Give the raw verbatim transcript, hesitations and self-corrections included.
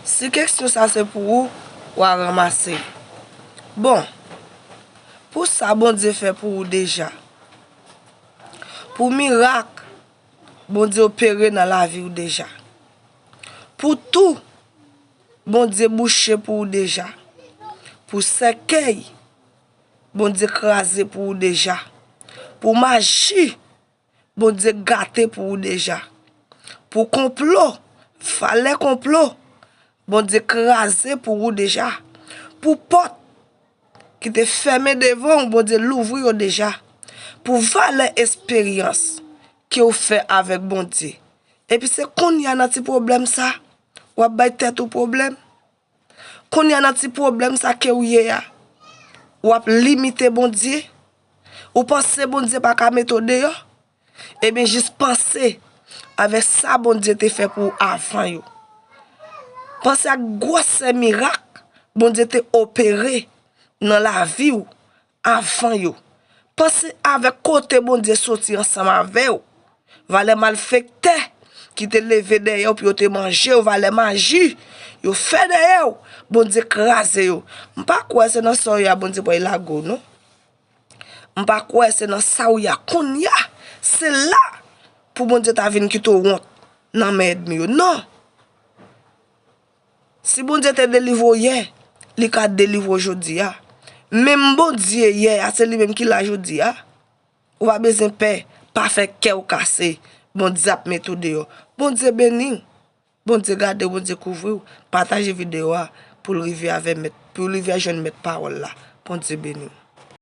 Si kesyon sa se pou ou, w a ranmase. Bon, pou sa Bondye fè pou ou deja, pou mirak Bondye opere nan lavi w deja, pou tou Bondye bouche pou ou deja, pou sèkèy Bondye kraze pou ou deja, pou maji Bondye gate pou ou deja, pou konplo, valè konplo Bondye kraze pou ou deja, pou pòt ki te fèmen devan w, Bondye louvri yo deja, pou valè esperyans ke w fè avèk Bondye. Epi se kounye a nan ti pwoblèm sa, w ap bay tèt ou pwoblèm. Kounye a nan ti pwoblèm sa ke w ye a, w ap limite Bondye. Ou panse Bondye pa ka mete w deyò? Ebyen, jis panse avèk sa Bondye te fè pou ou avan yo. Panse ak gwosè mirak Bondye te opere nan lavi w avan yo. Panse avèk kote Bondye soti ansanm avè w. Valè malfektè ki te leve dèyè w pou yo te manje w, valè maji yo fè dèyè w, Bondye kraze yo. M pa kwè se nan sa w ye a Bondye pral lage w, non. M pa kwè se nan sa w ye a kounye a, se la pou Bondye ta vin kite w wont nan men ènmi yo. Non. Si Bondye te delivre w yè, li ka delivre w jodi a. Menm Bondye yè a, se li menm ki la jodi a. Ou pa bezwen pè, pa fè kè w kase. Bondye ap mete w deyò. Bondye beni w. Bondye gade w, Bondye kouvri w. Pataje videyo a pou l rive avè mèt, pou l rive jwenn mèt pawòl la. Bondye beni w.